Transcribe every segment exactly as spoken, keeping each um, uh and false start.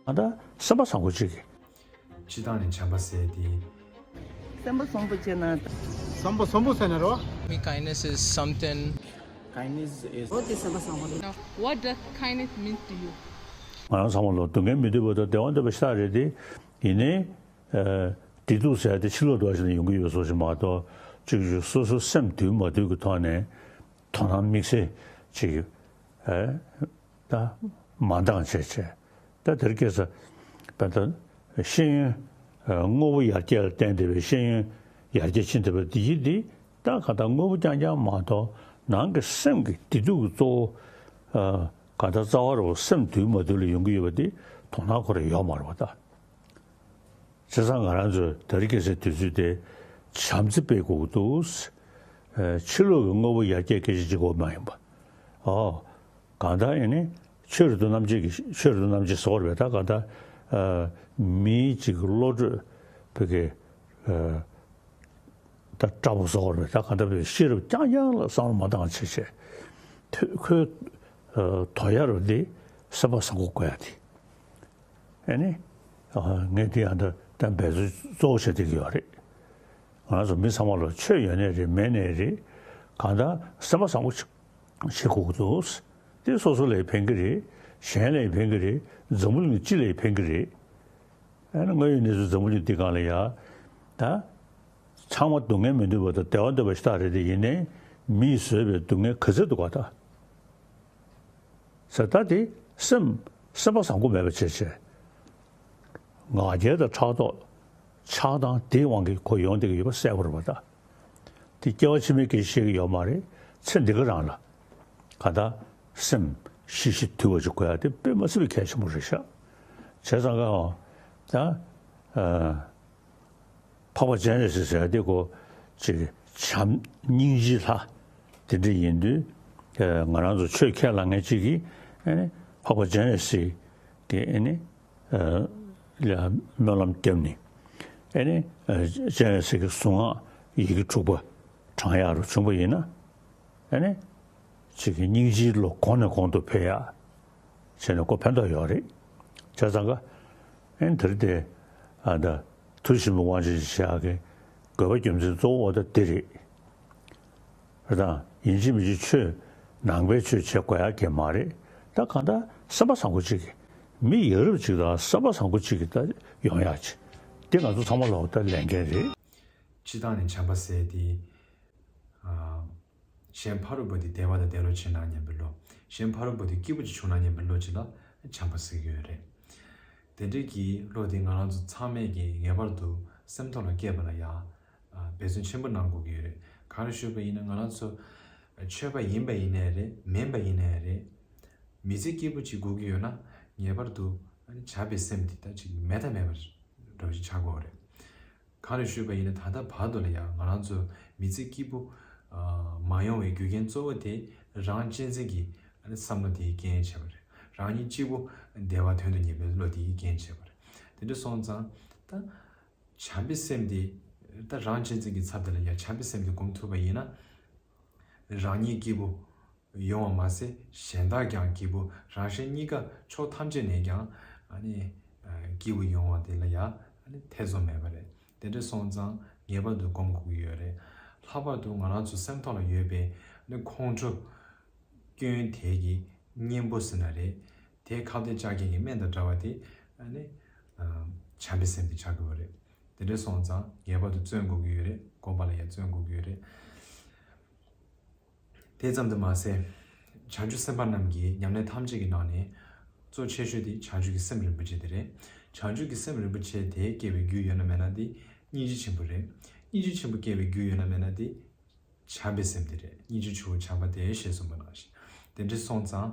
ད་སེམས་པ་བཟང་པོ་ཅིག་གིས། སྤྱི་བཏང་ནས་བྱམས་པ་ཟེར་དེ། སེམས་པ་བཟང་པོ་བྱས་ན། བསམ་པ་བཟང་པོ་ཟེར་ན་རོ། Me, kindness is something. Kindness is འོ་དེ་སེམས་པ་བཟང་པོ་རེད། Now, what does kindness mean to you? ང་རང་ཚང་མ་ལོ་སྡུག་བསྔལ་མི་འདོད་པ་དང་བདེ་བ་འདོད་པ་ཞེ་དྲག་རེད་དེ། ཡིན་ནའི། བདེ་སྡུག་ཟེར་ཡ་དེ་ཕྱི་ལོགས་འདྲ་ཞིག་ནས་ཡོང་གི་ཡོད་བཟོ་ཞིག་མ་གཏོགས། གཅིག་གིས་སོ་སོའི་སེམས་འདུལ་མ་འདུལ་གྱི་ཐོག་ནས་དོ་སྣང་དམིགས་བསལ་ཅིག་ད་མ་འདང་བྱས་བྱས། ད་དེར་སྐྱེས་ས་བས་ད་ཤེས་ཡོན་དངོས་པོ་ཡར་རྒྱས་ལ་བརྟེན་བསྡད་པའི་ཤེས་ཡོན་ཡར་རྒྱས་ཕྱིན་བསྡད་པ་འདི་ཡིན་འདི་ད་ག་ད་དངོས་པོ་རྐྱང་རྐྱང་མ་གཏོགས་ནང་གི་སེམས་ཀྱི་བདེ་སྡུག་གི་གཙོ་བོ་ག་ད་རྩ་བ་རུ་སེམས་འདུལ་མ་འདུལ་ལ་ཡོང་གི་ཡོད་པ་འདི་དོ་སྣང་ཁོ་རང་ཡོད་མ་རེད་པ་ད། བྱས་ཙང་ང་རང་ཚོས་དེ་རིང་ཁ་སང་དུས་ཚོད་དེ་བྱམས་བརྩེ་སྤེལ་དགོས་ཀྱི་འདུག་ཕྱི་ལོགས་ཀྱི་དངོས་པོ་ཡར་རྒྱས་སྐད་ཆ་གཅིག་པོ་མ་ཡིན་པ། ཨོ། གང་ལྟར་ཡིན་ནའི་ཆོས་རེད་འདུག་རྣམ་འབྱེད་ཀྱི་ཆོས་རེད་འདུག་རྣམ་འབྱེད་ཟེར་བ་རེད་པས་ད་གང་ལྟར། མིའི་གཅིག་བློ་གྲོས་བོད་ཀྱི་ད་དྲག་པོ་ཟེར་བ་རེད་པས་ད་གང་ལྟར་བོད་ཤེས་རབ་རྐྱང་རྐྱང་ལ་བསམ་བློ་མ་བཏང་བྱས་བྱས། ཐོས་ཁོའི་དོ་ཡ་རུ་འདི་སེམས་པ་བཟང་པོ་དགོས་ཡ་དེ། ཨ་ནི། ངས་འདི་ཡང་ད་ད་འབད་རྩོལ་གཙོ་བོ་བྱེད་བསྡད་ཀྱི་ཡོད་རེད། ང་རང་ཚོ་མི་ཚང་མ་ལ་ཆོས་ཡོད་ནའི་རེད་མེད་ནའི་རེད། གང་ལྟར་སེམས་པ་བཟང་པོ་ཞིག་བྱེད་དགོས་ཀྱི་འདུག་དེ་སོ་སོ་ལ་ཕན་གྱི་རེད། གཞན་ལ་ཕན་གྱི་རེད། འཛམ་བུ་གླིང་སྤྱི་ལ་ཕན་གྱི་རེད། ཨ་ནི་དངོས་ཡོད་གནས་ཚུལ་འཛམ་བུ་གླིང་འདི་སྒང་ལ་ཡ། ད། ཚང་མ་སྡུག་བསྔལ་མི་འདོད་པ་དང་བདེ་བ་འདོད་པ་ཞིག་ད་རེད་དེ་ཡིན་ནའི་མིས་བཟོས་པའི་སྡུག་བསྔལ་ག་ཚོད་འདུག་ག་ད། ཟེར་ད་དེ་སེམས་སེམས་པ་བཟང་པོ་མེད་པ་བྱས་བྱས། ང་རྒྱལ་དང་ཕྲག་དོག་ཆགས་སྡང་དེའི་དབང་གིས་ཁོ་ཡོང་བསྡད་ཀྱི་ཡོད་པ་གསལ་པོ་རེད་པ་ད། དེ་སྐྱེ་བ་ཕྱི་མའི་སྐད་ཆ་བཤད་ཀྱི་ཡོད་མ་རེད། ཚེ་འདི་ག་རང་ལ་ག་ད་སེམས་ཞི་ཞི་དུལ་བ་ཅིག་དགོས་ཡ་དེ་དཔེ་མ་སྲིད་པའི་གལ་ཆེན་པོ་རེད་ཤག་བྱས་ཙང་ག་ད། འཕགས་པ་སྤྱན་རས་གཟིགས་ཟེར་ཡ་དེ་ཀོ་ཅིག་བྱམས་སྙིང་རྗེའི་ལྷ་དེ་འདྲ་ཡིན་དུས། ང་རང་ཚོ་ཆོས་ཁས་བླངས་མཁན་ཅིག་གིས་ཨ་ནི་འཕགས་པ་སྤྱན་རས་གཟིགས་ཀྱི་ཨ་ནི་ལ་སྨོན་ལམ་བརྒྱབ་ནས་ཨ་ནི་སྤྱན་རས་གཟིགས་ཀྱི་གཟུངས་སྔགས་ཡི་གེ་དྲུག་པ་བགྲང་ཡག་རུ་བྱུང་པ་ཡིན་ན། ཨ་ནི། ཅིག་གི་སྙིང་རྗེའི་བློ་གོང་ནས་གོང་དུ་འཕེལ་ཡག་བྱས་ནས་ཁོ་ཕན་ཐོགས་ཡོད་རེད། བྱས་ཙང་ཀ་ཨ་ནི་དེར་དེ་ཨ་ད་ཐུགས་ཆེན་པོ་དབང་ཆེན་ཞེས་བྱ་གི་དགོས་པ་རྒྱུ་མཚན་གཙོ་བོ་ད་དེ་རེད། རེད་དང་ཡིན་གཅིག་མིན་གཅིག་ཆོས་ནང་པའི་ཆོས་བྱེད་དགོས་ཡག་གི་མ་རེད། ད་གང་ལྟར་སེམས་པ་བཟང་པོ་ཅིག་གི་མི་ཡ་རབས་ཅིག་དང་སེམས་པ་བཟང་པོ་ཅིག་གི་ད་ཡོང་ཡག་ཅིག་དེ་ང་ཚོ་ཚང་མ་ལོག་ད་ལས་འགན་རེད། སྤྱི་བཏང་ནས་བྱམས་པ་ཟེར་དེ། གཞན་ཕ་རོལ་པོ་དེ་བདེ་བ་དང་བདེ་ལོག་བྱེད་ན་སྙམ་པའི་བློ། གཞན་ཕ་རོལ་པོ་དེ་སྐྱིད་པོ་ཅིག་བྱུང་ན་སྙམ་པའི་བློ་ཅིག་ལ་བྱམས་པ་ཟེར་གྱི་ཡོད་རེད། དེ་འདྲའི་གི་བློ་དེ་ང་རང་ཚོ་ཚང་མས་ཀྱི་ངེས་པར་དུ་སེམས་ཐོག་ལ་སྐྱེས་པ་ལ་ཡང་འབད་བརྩོན་ཆེན་པོ་གནང་དགོས་ཀྱི་ཡོད་རེད། གང་རེད་ཞུས་པ་ཡིན་ན་ང་རང་ཚོ་ཆོས་པ་ཡིན་པ་ཡིན་ནའི་རེད་མིན་པ་ཡིན་ནའི་རེད། མི་ཚེ་སྐྱིད་པོ་ཅིག་དགོས་ཀྱི་ཡོད་ན་ངེས་པར་དུ་བྱམས་པའི་སེམས་དེ་ད་ཅིག་མེད་ཐབས་མེད་པ་འདྲ་བོ་ཞིག་ཆགས་དགོས་རེད། གང་རེད་ཞུས་པ་ཡིན་ན་ད་ལྟ་བར་དུ་ལ་ཡང་ང་རང་ཚོ་མི་ཚེ་སྐྱིད་པོ་མ་ཡོང་བའི་རྒྱུ་རྐྱེན་གཙོ་བོ་དེ་རང་གཅེས་འཛིན་གྱི་བསམ་བློ་དེའི་རྐྱེན་བྱས་པ་རེད། རང་ཉིད་གཅིག་པུ་བདེ་བ་དོན་དུ་གཉེར་བའི་བློ་དེའི་རྐྱེན་བྱས་པ་རེད། དེ་འདྲ་སོང་ཙང་ད་བྱམས་པའི་སེམས་དེ་ད་རང་གཅེས་འཛིན་གྱི་ཚབ་དེ་ལ་ཡང་བྱམས་པའི་སེམས་དེ་སྒོམ་ཐུབ་པ་ཡིན་ན་རང་ཉིད་སྐྱིད་པོ། ཡོང་བ་མ་ཟད་གཞན་དག་ཀྱང་སྐྱིད་པོ་རང་གཞན་གཉིས་ཀ་ཕྱོགས་ཐམས་ཅད་ནས་ཀྱང་ཨ་ནི་སྐྱིད་པོ་ཡོང་བ་དེ་ལ་ཡང་ཨ་ནི་ཐེ་ཚོམ་མེད་པ་རེད། དེ་འདྲ་སོང་ཙང་ངེས་པར་དུ་སྒོམ་དགོས་ཀྱི་ཡོད་རེད། ལྷག་པར་དུ་ང་རང་ཚོ་སེམས་ཐོག་ལ་ཡོད་པའི་ཨ་ནི་ཁོང་ཁྲོ་སྐྱོན་དེ་གི་གཉེན་པོ་ཟེར་ན་རེད། དེ་ཁ་གཏད་བཅག་མཁན་གྱི་སྨན་དང་འདྲ་བ་དེ་ཨ་ནི་བྱམས་པའི་སེམས་དེ་ཆགས་དགོས་པ་རེད། དེ་འདྲ་སོང་ཙང་ངེས་པར་དུ་བརྩོན་དགོས་ཀྱི་ཡོད་རེད། སྒོམ་པ་ལ་ཡང་བརྩོན་དགོས་ཀྱི་ཡོད་རེད། དེ་ཙམ་དུ་མ་ཟད། བྱང་ཆུབ་སེམས་དཔའ་རྣམས་ཀྱི་ཉམས་ལེན་ཐམས་ཅད་ཀྱི་ནང་ནས་གཙོ་ཆེ་ཤོས་དེ་བྱང་ཆུབ་ཀྱི་སེམས་རིན་པོ་ཆེ་དེ་རེད། བྱང་ཆུབ་ཀྱི་སེམས་རིན་པོ་ཆེ་དེ་སྐྱེ་བའི་རྒྱུ་ཡོད་ན་མེད་ན་དེ་སྙིང་རྗེ་ཆེན་པོ་རེད། སྙིང་རྗེ་ཆེན་པོ་སྐྱེ་བའི་རྒྱུ་ཡོད་ན་མེད་ན་དེ་བྱམས་པའི་སེམས་དེ་རེད། སྙིང་རྗེ་ཆུ་བོ་བྱམས་པ་སྟེ་ཞེས་གསུངས་པ་ནང་བཞིན། དེ་འདྲ་སོང་ཙང་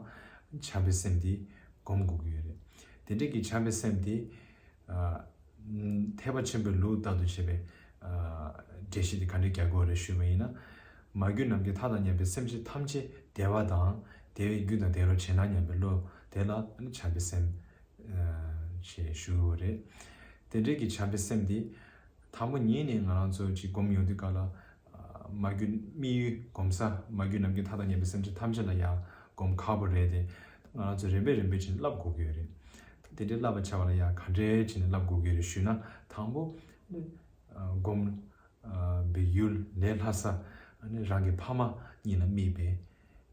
བྱམས་པའི་སེམས་དེ་སྒོམ་དགོས་ཀྱི་ཡོད་རེད། དེ་འདྲ་གི་བྱམས་པའི་སེམས་དེ། ཐེག་པ་ཆེན་པོའི་ལུགས་ལྟར་དུ་བྱས་པའི་འགྲེལ་བཤད་དེ་ག་འདྲས་རྒྱག་དགོས་རེད་ཞུས་པ་ཡིན་ན། མ་གྱུར་ནམ་མཁའི་མཐའ་དང་མཉམ་པའི་སེམས་ཅན་ཐམས་ཅད་བདེ་བ་དང་བདེ་བའི་རྒྱུ་དང་བདེ་བར་བྱེད་སྙམ་པའི་བློ་དེ་ལ་བྱམས་པའི་སེམས་ཞེས་ཞུ་དགོས་རེད། དེ་འདྲས་ཀྱི་བྱམས་པའི་སེམས་དེ་དང་པོ་ཉིད་ནས་ང་རང་ཚོ་ཅིག་སྒོམ་ཡོང་དུས་སྐབས་ལ། མ་གྱུར་དམིགས་ཡུལ་སྒོམ་ས་མ་གྱུར་ནམ་མཁའི་མཐའ་དང་མཉམ་པའི་སེམས་ཅན་ཐམས་ཅད་ལ་ཡང་སྒོམ་ཁག་པོ་རེད་དེ། ང་རང་ཚོ་རིམ་པས་རིམ་པས་ཅིག་བསླབ་དགོས་ཀྱི་ཡོད་རེད། དེ་འདྲའི་བསླབ་པ་བྱ་བ་ལ་ཡང་ག་འདྲའི་བྱས་ནས་བསླབ་དགོས་ཀྱི་རེད་ཞུས་ན། དང་པོ་ནི་སྒོམ་པའི་ཡུལ་ལས་ལྷག་ས་ནི་རང་གི་ཕ་མ་གཉིས་ལ་དམིགས་པའི་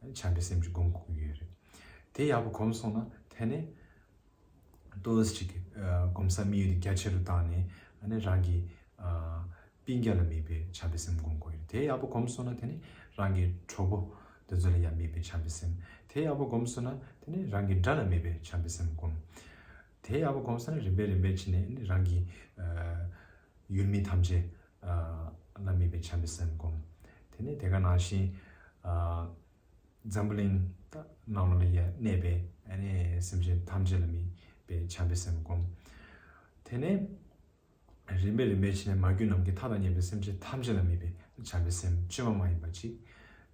བྱམས་པའི་སེམས་ཀྱིས་སྒོམ་དགོས་ཀྱི་ཡོད་རེད། དེ་ཡག་པོ་གོམས་སོང་ན་དེ་ནས་ཏོག་ཙམ་ཅིག་སྒོམ་ས་དམིགས་ཡུལ་དེ་རྒྱ་ཆེ་རུ་བཏང་ནས་ནི་རང་གི་སྤུན་ཀྱག་ལ་དམིགས་པའི་བྱམས་པའི་སེམས་སྒོམ་དགོས་ཡོད། དེ་ཡག་པོ་གོམས་སོང་ན་དེ་ནི་རང་གི་གྲོགས་པོ་དེ་ཚོ་ལ་ཡང་དམིགས་པའི་བྱམས་པའི་སེམས། དེ་ཡག་པོ་གོམས་སོང་ན་དེ་ནི་རང་གི་དགྲ་ལ་དམིགས་པའི་བྱམས་པའི་སེམས་སྒོམ། དེ་ཡག་པོ་གོམས་སོང་ན་རིམ་པས་རིམ་པས་བྱས་ནས་ནི་རང་གི་ཡུལ་མི་ཐམས་ཅད་ལ་དམིགས་པའི་བྱམས་པའི་སེམས་སྒོམ། དེ་ནི་དེ་ག་ནང་བཞིན་འཛམ་བུ་གླིང་ནང་ལོགས་ལ་ཡང་གནས་པའི་སེམས་ཅན་ཐམས་ཅད་ལ་དམིགས་པའི་བྱམས་པའི་སེམས་སྒོམ། དེ་ནས་རིམ་པས་རིམ་པས་བྱས་ནས་མ་གྱུར་ནམ་མཁའི་མཐའ་དང་མཉམ་པའི་སེམས་ཅན་ཐམས་ཅད་ལ་དམིགས་པའི་བྱམས་པའི་སེམས་བཅོས་མ་མ་ཡིན་པ་ཅིག་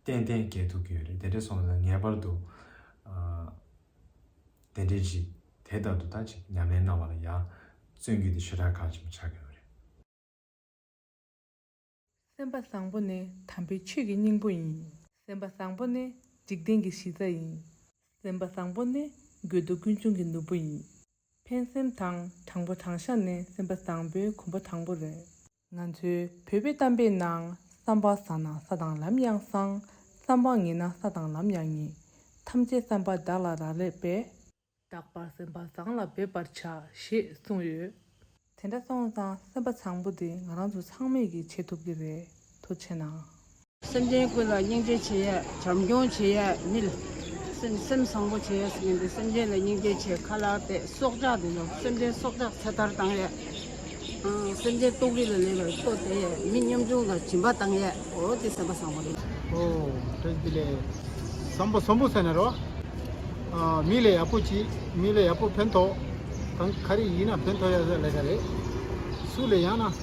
ཏན་ཏན་སྐྱེ་ཐུབ་ཀྱི་ཡོད་རེད། དེ་འདྲ་སོང་ཙང་ངེས་པར་དུ་དེ་འདྲའི་ཅིག་དེ་ལྟར་དུ་ད་ཅིག་ཉམས་ལེན་གནང་བ་ལ་ཡང་བརྩོན་རྒྱུ་དེ་ཞེ་དྲག་གལ་ཆེན་པོ་ཆགས་ཀྱི་ཡོད་རེད། སེམས་པ་བཟང་པོ་ནི་དམ་པའི་ཆོས་ཀྱི་སྙིང་པོ་ཡིན། སེམས་པ་བཟང་པོ་ནི་འཇིག་རྟེན་གྱི་གཞི་རྩ་ཡིན། སེམས་པ་བཟང་པོ་ནི་དགོས་འདོད་ཀུན་འབྱུང་གི་ནོར་བུ་ཡིན། ཕན་སེམས་དང་དྲང་པོ་དྲང་བཞག་ནི་སེམས་པ་བཟང་པོའི་གོམ་པ་དང་པོ་རེད། ང་ཚོའི་བོད་པའི་གཏམ་དཔེའི་ནང་བསམ་པ་བཟང་ན་ས་དང་ལམ་ཡང་བཟང་། བསམ་པ་ངན་ན་ས་དང་ལམ་ཡང་ངན། ཐམས་ཅད་བསམ་པ་བདག་ལ་རག་ལས་པས། རྟག་པར་སེམས་པ་བཟང་ལ་འབད་པར་བྱ་ཞེས་གསུངས་ཡོད། དེ་འདྲ་སོང་ཙང་སེམས་པ་བཟང་པོ་དེ་ང་རང་ཚོ་ཚང་མས་ཀྱིས་བྱེད་ཐུབ་ཀྱི་རེད། ཐུགས་རྗེ་གནང་། སེམས་ཅན་ཀུན་ལ་སྙིང་རྗེ་བྱེད་ཡས། བྱམས་སྐྱོང་བྱེད་ཡས། མི་ལ་སེམས་སེམས་བཟང་པོ་བྱེད་ཡས་ཟེར་མཁན་དེ་སེམས་ཅན་ལ་སྙིང་རྗེ་བྱེད། ཁ་ལག་སྟེར། སྲོག་ཆགས་དེ་ཚོ་སེམས་ཅན་སྲོག་ཆགས་ཚེ་ཐར་བཏང་ཡས། ཨང་། སེམས་ཅན་ལྟོགས་རི་ལ་ལས་པར་ལྟོ་སྟེར་ཡས། མི་ཉམ་ཆུང་ལ་སྦྱིན་པ་བཏང་ཡས། འོ་དེ་སེམས་པ་བཟང་པོ་རེད། ཨོ། བཀྲ་ཤིས་བདེ་ལེགས། བསམ་པ་བཟང་པོ་ཟེར་ན་རོ། ཨ། མི་ལ་ཡག་པོ་བྱེད། མི་ལ་ཡག་པོ་ཕན་ཐོགས། གང་ག་རེ་ཡིན་ན་ཕན་ཐོགས་ཡག་ཟེར་ལས་ཀ་རེད། སུ་ལ་ཡང་ན། ཨེ།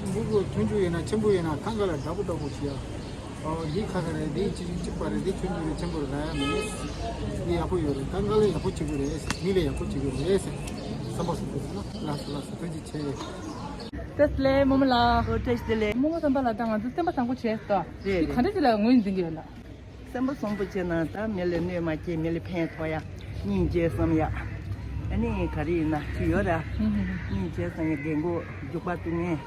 སྤུ་གུ་ཆུང་ཆུང་ཡིན་ན་ཆེན་པོ་ཡིན་ན་གང་ག་ལ་དྲག་པོ་དྲག་པོ་བྱེད་ཡ། ཨོ། འདི་ཁ་ཁ་རེད། འདི་ཆུང་ཆུང་གཅིག་པ་རེད། འདི་ཆུང་ཆུང་རེད། ཆེན་པོ་རེད་ལབ་ཡ་མེད། འདི་ཡག་པོ་ཡོད་རེད། གང་ག་ལ་ཡག་པོ་བྱེད་དགོས་རེད། མི་ལ་ཡག་པོ་བྱེད་དགོས་རེད་ཟེར། བསམ་པ་བཟང་པོ་ཟེར་ན། ལགས་སོ། ལགས་སོ། ཐུགས་རྗེ་ཆེ། བཀྲ་ཤིས་བདེ་ལེགས་རྨོ་མོ་ལགས། ཨོ། བཀྲ་ཤིས་བདེ་ལེགས། རྨོ་མོ་བསམ་པ་ལ་ད་ང་ཚོ་སེམས་པ་བཟང་པོ་བྱས་སོ། རེད། འདི་ག་འདྲ་ཅིག་ལ་ངོས་འཛིན་གྱི་ཡོད་ལགས། སེམས་པ་བཟང་པོ་བྱས་ན་ད་མི་ལ་གནོད་མ་བྱེད། མི་ལ་ཕན་ཐོགས་ཡ། སྙིང་རྗེ་བསམ་ཡ། ཨ་ནི་ག་རེ་ཡིན་ན་ཅི་ཡོད་ར། ཧུམ་ཧུམ་ཧུམ། སྙིང་རྗེ་བསམ་ཡ། རྒན་རྒོན་རྒྱུག་པ་གཏུག་མཁན།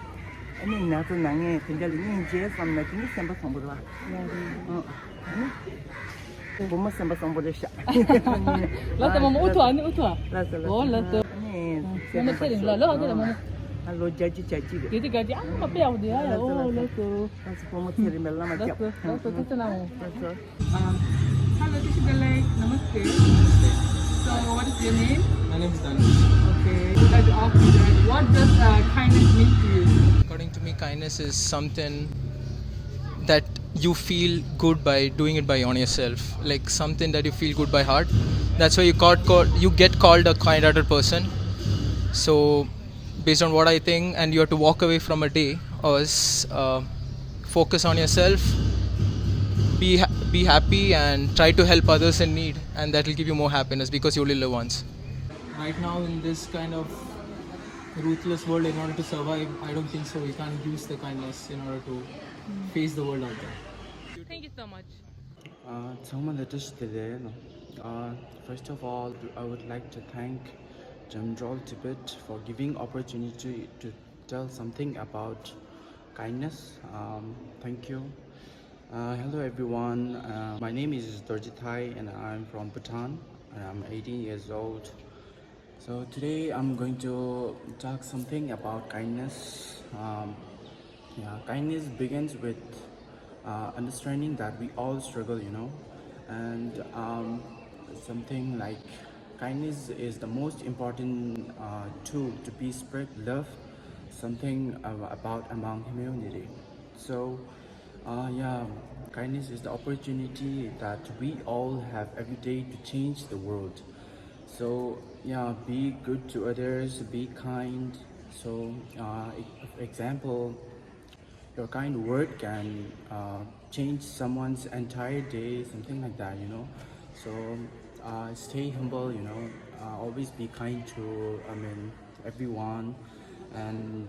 ཨ་ནི་ན་ཚ་ན་མཁན་དེ་འདྲ་ལ་སྙིང་རྗེ་བསམ་ན་དེ་ནི་སེམས་པ་བཟང་པོ་རེད་བ། ཡ་རེད། ཨང་། ཨ་ནི། བུ་མོ་སེམས་པ་བཟང་པོ་རེད་ཤག་ལགས་སོ། རྨོ་མོ་ཨུ་ཐུ། ཨ་ནི་ཨུ་ཐུ། ལགས་སོ། ལགས་སོ། ཨོ། ལགས་སོ། ཨ་ནི་རྨོ་མོ་ཚེ་རིང་ལགས། ལགས་སོ། རྨོ་མོ། ཨ། ལོ་བརྒྱད་ཅུ་གྱ་གཅིག་རེད། བརྒྱད་ཅུ་གྱ་གཅིག་ཨ་མ། དཔེ་ཡག་པོ་འདུག་ཡ། ཡ། ལགས་སོ། ཨོ། ལགས་སོ། ལགས་སོ། ལགས་སོ། བུ་མོ་ཚེ་རིང་བའི་བླ་མ། ལགས་སྐྱབས། སོ། ལགས་སོ། ཐུགས་རྗེ་གནང་། ལགས་སོ། Um, hello, བཀྲ་ཤིས་བདེ་ལེགས། Namaste. So, what is your name? My name is Danish. Okay, so that, what does, uh, kindness mean to you? According to me, kindness is something that you feel good by doing it by on yourself, like, something that you feel good by heart. That's why you got called, you get called a kind-hearted person. So, based on what I think, and you have to walk away from a day or s- uh, focus on yourself, be ha- be happy and try to help others in need, and that will give you more happiness because you only live once. Right now, in this kind of ruthless world, in order to survive, I don't think so. You can't use the kindness in order to face the world out there. Thank you so much. Uh, ཚང་མ་ལ་བཀྲ་ཤིས་བདེ་ལེགས། Uh, first of all, I would like to thank Jamdrol Tibet for giving opportunity to tell something about kindness. Um, thank you. Uh, hello everyone. Uh, my name is Dorjithai and I'm from Bhutan and I'm eighteen years old. So today I'm going to talk something about kindness. Um, yeah, kindness begins with uh, understanding that we all struggle, you know, and um, something like kindness is the most important uh, tool to be spread love, something uh, about among humanity. So uh, yeah, kindness is the opportunity that we all have every day to change the world. So yeah, be good to others, be kind. So uh, e- example, your kind word can uh, change someone's entire day, something like that, you know. So uh, stay humble, you know. Uh, always be kind to, I mean, everyone, and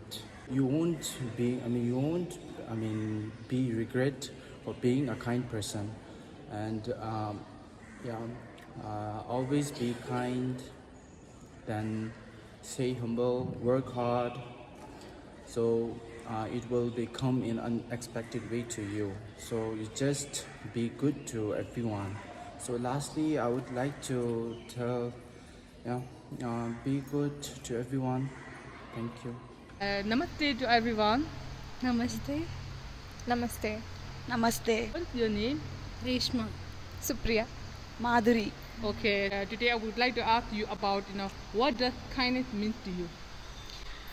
you won't be, I mean, you won't, I mean, be regret for being a kind person. And um, yeah, uh, always be kind. Then stay humble, work hard. So uh, it will be come in unexpected way to you. So you just be good to everyone. So lastly, I would like to tell, yeah, uh, be good to everyone. Thank you. Uh, namaste to everyone. Namaste. Namaste. Namaste. What's your name? Reshma. Supriya. Madhuri. Okay, uh, today I would like to ask you about, you know, what does kindness mean to you?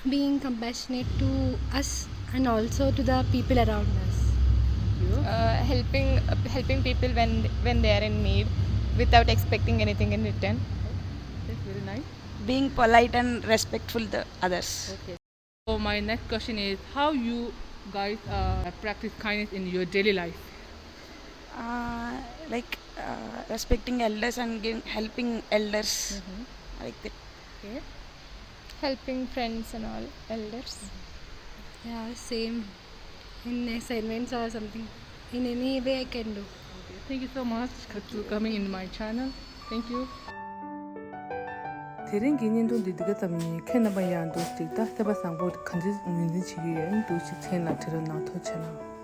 Being compassionate to us and also to the people around us. Thank you. Uh, helping uh, helping people when when they are in need, without expecting anything in return. That's very nice. Being polite and respectful to others. Okay. So my next question is, how you guys uh, practice kindness in your daily life? Uh, like uh, respecting elders and giving, helping elders, like that. Okay. Helping friends and all elders. Yeah, same. In assignments or something. In any way I can do. Okay. Thank you so much for coming in my channel. Thank you. དེ་རིང་གི་བརྙན་ཐུང་འདི་འདི་ག་ཙམ་ཡིན། ཁྱེད་རྣམ་པ་ཡང་འདུག་ཅིག་ད་ཐེ་བ་བཟང་པོ་ག་འདྲ་ངོས་འཛིན་བྱེད་ཀྱི་ཡོད་ན་འདུག་ཅིག་མཚན་ལ་དྲི་རོགས་གནང་། ཐུགས་རྗེ་ཆེ་གནང་།